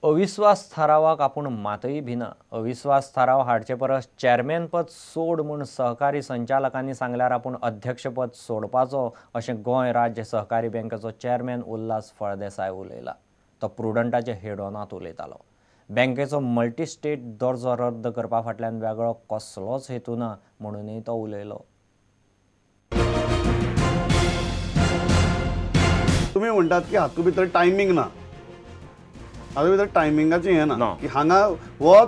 अविस्वास थारावाक आपूण मातय भिना. अविस्वास थाराव हाडचे परस चेअरमॅन पद सोड म्हूण सहकारी संचालकांनी सांगल्यार आपूण अध्यक्षपद सोडपाचो अशें गोंय राज्य सहकारी बँकेचो चेअरमॅन उल्हास फळदेसाय उलयला. तो प्रुडंटाच्या हेडोनांत उलयतालो. बँकेचो मल्टी स्टेट दर्जो रद्द करपा फाटल्यान वेगळो कसलोच हेतू ना म्हणूनय तो उलयलो. तुमी म्हणटात की हातूंत भितर टायमींग ना, हातूंत भितर टायमिंगाचें हें ना की हांगा हो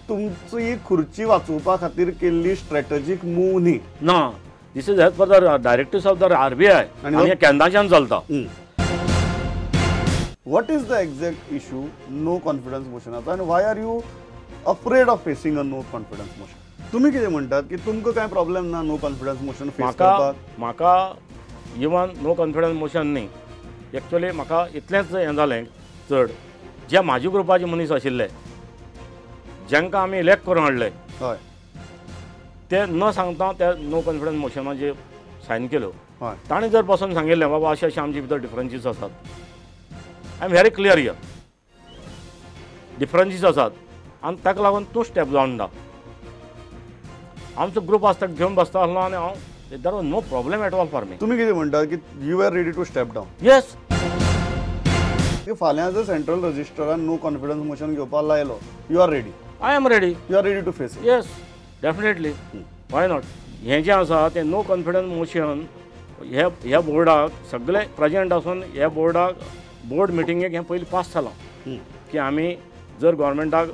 तुमची खुर्ची वाचोवपा खातीर केल्ली स्ट्रॅटजीक मूव न्ही. ना, this is as per the directives of the RBI आनी केन्नाच्यान चलता. What is the exact issue no confidence मोशनाचो आनी why are you afraid of facing a no confidence motion? तुमी कितें म्हणटात की तुमकां कांय प्रॉब्लेम ना नो कॉन्फिडन्स मोशन फेस करपाक? म्हाका इवन नो कॉन्फिडन्स मोशन न्ही, एक्चुअली म्हाका इतलेंच हें जालें चड जे म्हाजे ग्रुपाचे मनीस आशिल्ले जांकां आमी इलेक्ट करून हाडले हय ते न सांगता त्या नो कॉन्फिडन्स मोशनाचेर सायन केल्यो. ताणें जर बसून सांगिल्लें बाबा अशें अशें आमचे भितर डिफरन्सीस आसात, I am very clear here, differences आसात आनी ताका लागून तूं स्टेप जावन दा. आमचो ग्रूप आसता घेवन बसता आसलो आनी हांव there was no problem at all for me. तुमी कितें म्हणटात की you are ready to step down? Yes. फाल्यां जर सेंट्रल रजिस्टरान नो कॉन्फिडन्स मोशन घेवपाक लायलो, you are ready? I am ready. You are ready to face it? Yes, definitely, why not. हें जें आसा तें नो कॉन्फिडन्स मोशन ह्या बोर्डाक सगळे प्रेजेंट आसून ह्या बोर्डाक बोर्ड मिटिंगेक हें पयलीं पास जालां की आमी जर गव्हर्मेंटाक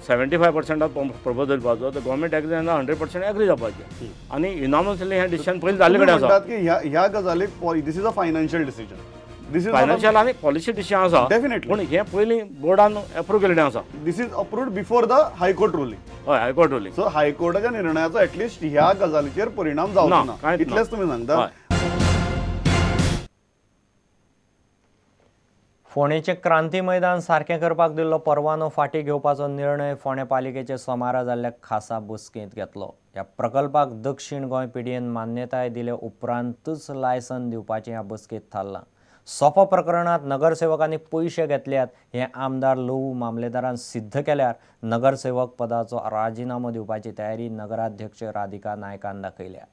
75% प्रपोजल दिवपाचो तर गव्हर्मेंट एग्री जाल्यार 100% एग्री जावपाचें आनी युनानिमसली हें डिसिजन पयलीं जाल्ले कडेन आसा. की ह्या गजालीक this is a financial decision, this is financial आनी पॉलिसी डिसिजन आसा डेफिनेटली, पूण हें पयलीं बोर्डान एप्रूव केल्लें आसा. This is approved before the high court ruling. हय, हायकोर्ट रुलींग. सो हायकोर्टाच्या निर्णयाचो एटलिस्ट ह्या गजालीचेर परिणाम जावचो ना इतलेंच तुमी सांगता. फोंडेचें क्रांती मैदान सारकें करपाक दिल्लो परवानो फाटीं घेवपाचो निर्णय फोंडें पालिकेचे सोमारा जाल्ल्या खासा बसकेंत घेतलो. ह्या प्रकल्पाक दक्षिण गोंय पिडयेन मान्यताय दिले उपरांतूच लायसन दिवपाचें ह्या बसकेंत थारलां. सोपो प्रकरणांत नगरसेवकांनी पयशे घेतल्यात हें आमदार लवू मामलेदारान सिद्ध केल्यार नगरसेवक पदाचो राजिनामो दिवपाची तयारी नगराध्यक्ष राधिका नायकान दाखयल्या.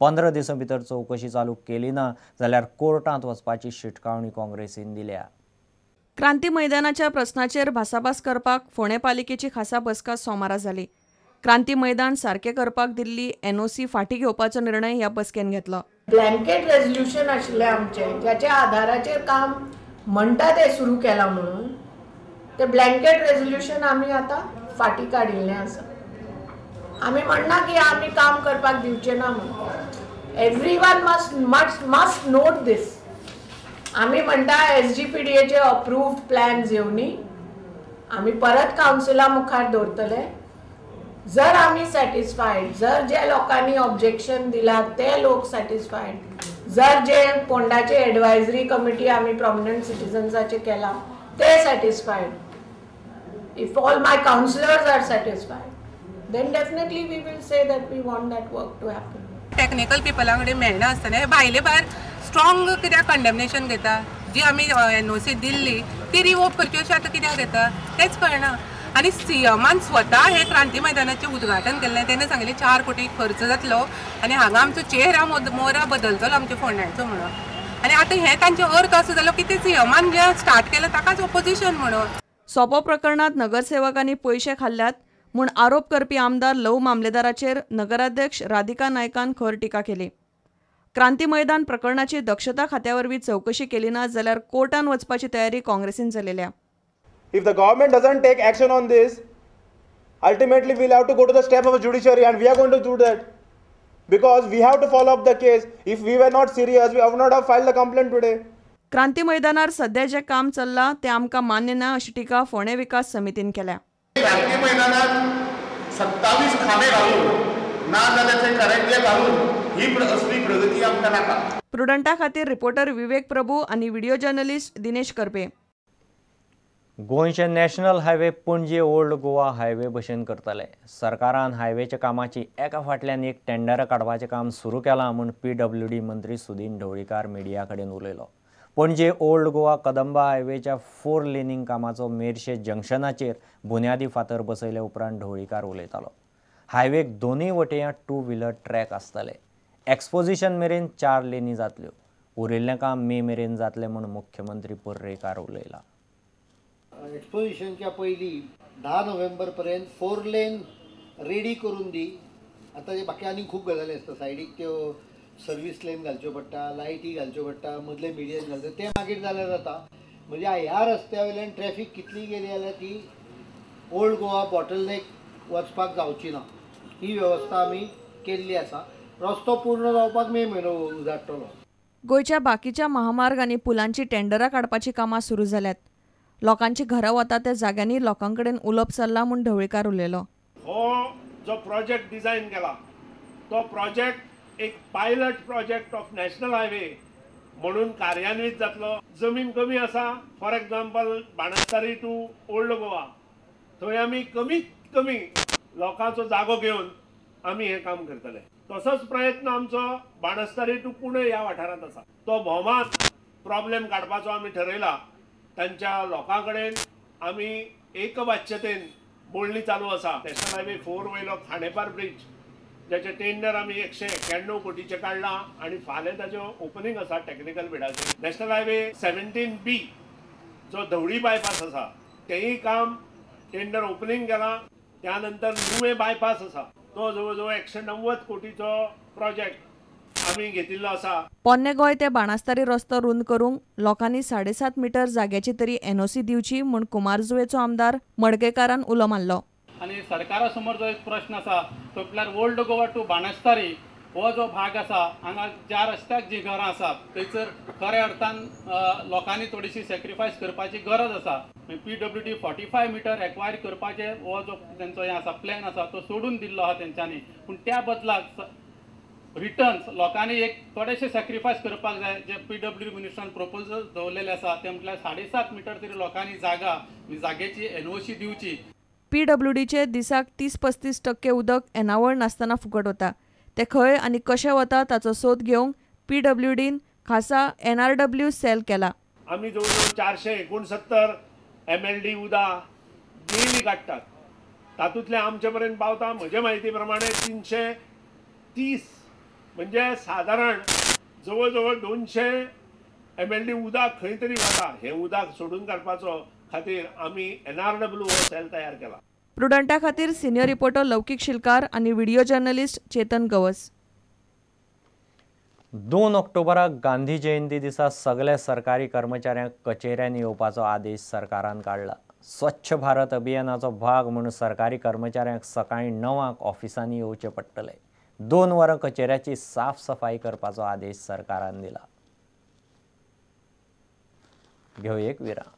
15 दिसां भितर चवकशी चालू केली ना जाल्यार कोर्टांत वचपाची शिटकावणी काँग्रेसीन दिल्या. क्रांती मैदानाच्या प्रस्नाचेर भासाभास करपाक फोंडें पालिकेची खासा बसका सोमारा जाली. क्रांती मैदान सारकें करपाक दिल्ली एनओसी फाटीं घेवपाचो निर्णय ह्या बसकेन घेतलो. ब्लँकेट रेजोल्युशन आशिल्लें आमचें, ज्याच्या आधाराचेर काम म्हणटा तें सुरू केलां म्हणून तें ब्लँकेट रेजोल्युशन आमी आतां फाटीं काडिल्लें आसा. आमी म्हणना की आमी काम करपाक दिवचें ना म्हणून. Everyone must must must note this. आमी म्हणटा SGPDAचे अप्रूव्ड प्लॅन्स येवनी आमी परत कावन्सिला मुखार दवरतले. जर आमी सॅटिस्फायड, जर जे लोकांनी ऑब्जेक्शन दिला ते लोक सॅटिस्फायड, जर जे पोंडाचे एडवायजरी कमिटी आमी प्रॉमिनंट सिटीजन्साचे केला ते satisfied, if all my councillors are satisfied, then definitely we will say that we want that work to happen. Technical Pipla कडेन मेळना आसतना भायले भायर स्ट्रॉंग कित्याक कंडेमनेशन घेता, जी आमी एनओसी दिल्ली ती रिवोक करची अशें आतां कित्याक घेता तेंच कळना. आनी सीएमान स्वता हे क्रांती मैदानाचें उद्घाटन केल्लें, तेणें सांगिल्लें 4 कोटी खर्च जातलो आनी हांगा आमचो चेहरा मोरा बदलतलो आमच्या फोंड्याचो म्हणून. आनी आतां हें तांचो अर्थ असो जालो की ते सीएमान जें स्टार्ट केलें ताकाच ओपोजिशन म्हणून. सोपो प्रकरणांत नगरसेवकांनी पयशे खाल्ल्यात म्हूण आरोप करपी आमदार लवू मामलेदाराचेर नगराध्यक्ष राधिका नायकान खर टिका केली. क्रांती मैदान प्रकरणाची दक्षता खात्या वरवीं चवकशी केली ना जाल्यार कोर्टान वचपाची तयारी काँग्रेसीन चलयल्या. If the government doesn't take action on this, ultimately we'll have to go to the step of a judiciary, and we are going to do that because we have to follow up the case. If we were not serious, we would not have filed the complaint today. क्रांती मैदानार सध्या जे काम चल्लां तें आमकां मान्य ना अशी टिका फोंडें विकास समितीन केल्या. क्रांती मैदानार 27 खांबे घालून ना जाल्यार ते करंजे घालून ही असली प्रगती आमकां नाका. प्रुडंटा खातीर रिपोर्टर विवेक प्रभू आनी व्हिडिओ जर्नलिस्ट दिनेश करपे. गोंयचे national highway Panaji old Goa highway भशेन करतले. सरकारान हायवेच्या कामाची एका फाटल्यान एक टेंडरां काडपाचें काम सुरू केलां म्हूण PWD मंत्री सुदीन ढवळीकार मिडिया कडेन उलयलो. पणजे ओल्ड गोवा कदंबा हायवेच्या 4 लेनींग कामाचो मेरशे जंक्शनाचेर बुन्यादी फातर बसयले उपरांत ढवळीकार उलयतालो. हायवेक दोनूय वटेयां 2 व्हिलर ट्रॅक आसतले. एक्सपोजिशन मेरेन 4 लेनी जातल्यो. उरिल्लें काम मे मेरेन जातलें म्हूण मुख्यमंत्री पर्रेकार उलयला. एक्सपोजिशनच्या पयलीं 10 नोव्हेंबर पर्यंत 4 लेन रेडी करून दी. आतां जे बाकी आनी खूब गजाली आसता, सायडीक त्यो सर्वीस लेन घालच्यो पडटा, लायटी घालच्यो पडटा, मदले मिडियन घालच्यो, तें मागीर जाल्यार जाता. म्हणजे ह्या रस्त्या वयल्यान ट्रॅफीक कितली गेली जाल्यार ती ओल्ड गोवा बॉटलनेक वचपाक जावची ना, ही वेवस्था आमी केल्ली आसा. रस्तो पूर्ण जावपाक मे म्हयनो उजाडटलो. गोंयच्या बाकीच्या महामार्ग आनी पुलांची टेंडरां काडपाची कामां सुरू जाल्यात. लोकांची घरां वता त्या जाग्यांनी लोकां कडेन उलोवप चल्लां म्हूण ढवळीकार उलयलो. हो जो प्रोजेक्ट डिझायन केला तो प्रोजेक्ट एक pilot project of national highway म्हणून कार्यान्वित जातलो. जमीन कमी आसा, for example Banastari to old Goa थंय आमी कमीत कमी लोकांचो जागो घेवन आमी हें काम करतले. तसोच प्रयत्न आमचो बाणस्तारी टू पुणे ह्या वाठारांत आसा. तो भोवमान प्रॉब्लेम काडपाचो आमी ठरयला. तांच्या लोकां कडेन आमी एकवाच्यतेन बोलणी चालू आसा. नॅशनल हायवे 4 वयलो खांडेपार ब्रिज ज्याचे टेंडर आमी 191 कोटीचें काडलां आनी फाल्यां ताचें ओपनींग आसा टॅक्निकल बिडाचें. नॅशनल हायवे 17B जो धवळी बायपास आसा तेंय काम टेंडर ओपनींग केलां. त्या नंतर नुवें बायपास आसा तो जवळ जवळ 190 कोटीचो प्रोजेक्ट आमी घेतिल्लो आसा. पोन्ने गोंय ते बाणास्तारी रस्तो रुंद करूंक लोकांनी 7.5 मीटर जाग्याची तरी एनओसी दिवची म्हूण कुमारजुवेचो आमदार मडकेकारान उलो मारलो. आनी सरकारा समोर जो एक प्रश्न आसा तो म्हटल्यार ओल्ड गोवा टू बाणस्तारी हो जो भाग आसा हांगा ज्या रस्त्याक जीं घरां आसात थंयसर खऱ्या अर्थान लोकांनी थोडीशी सॅक्रिफायस करपाची गरज आसा. PWD 45 metre एक्वायर करपाचें हो जो तेंचो हें आसा प्लॅन आसा तो सोडून दिल्लो आसा तेंच्यांनी, पूण त्या बदलाक रिटर्न्स लोकांनी एक थोडेशे सॅक्रिफायस करपाक जाय. जे PWD मिनिस्टरान प्रपोजल दवरलेले आसा ते म्हटल्यार 7.5 मीटर तरी लोकांनी जागा जागेची एनओसी दिवची. PWDचे दिसाक 30-35% उदक येणावळ नासतना फुकट वता. ते खंय आनी कशें वता ताचो सोद घेवंक PWDन खासा NRW sell केला. आमी जवळ जवळ 469 MLD उदक डेली काडटात. तातूंतलें आमचे पर्यंत पावता म्हजे म्हायती प्रमाणे 330, म्हणजे सादारण जवळ जवळ 200 MLD उदक खंय तरी वता. हें उदक सोडून काडपाचो खातीर आमी NRW हो सेल तयार केला. प्रुडंटा खातीर सिनियर रिपोर्टर लौकिक शिलकार आनी व्हिडिओ जर्नलिस्ट चेतन गवस. 2 ऑक्टोबराक गांधी जयंती दिसा सगळ्या सरकारी कर्मचाऱ्यांक कचेऱ्यांनी येवपाचो आदेश सरकारान काडला. स्वच्छ भारत अभियानाचो भाग म्हणून सरकारी कर्मचाऱ्यांक सकाळीं 9 ऑफिसांनी येवचें पडटलें. 2 वरां कचेऱ्याची साफ सफाई करपाचो आदेश सरकारान दिला. घेवया एक विराम.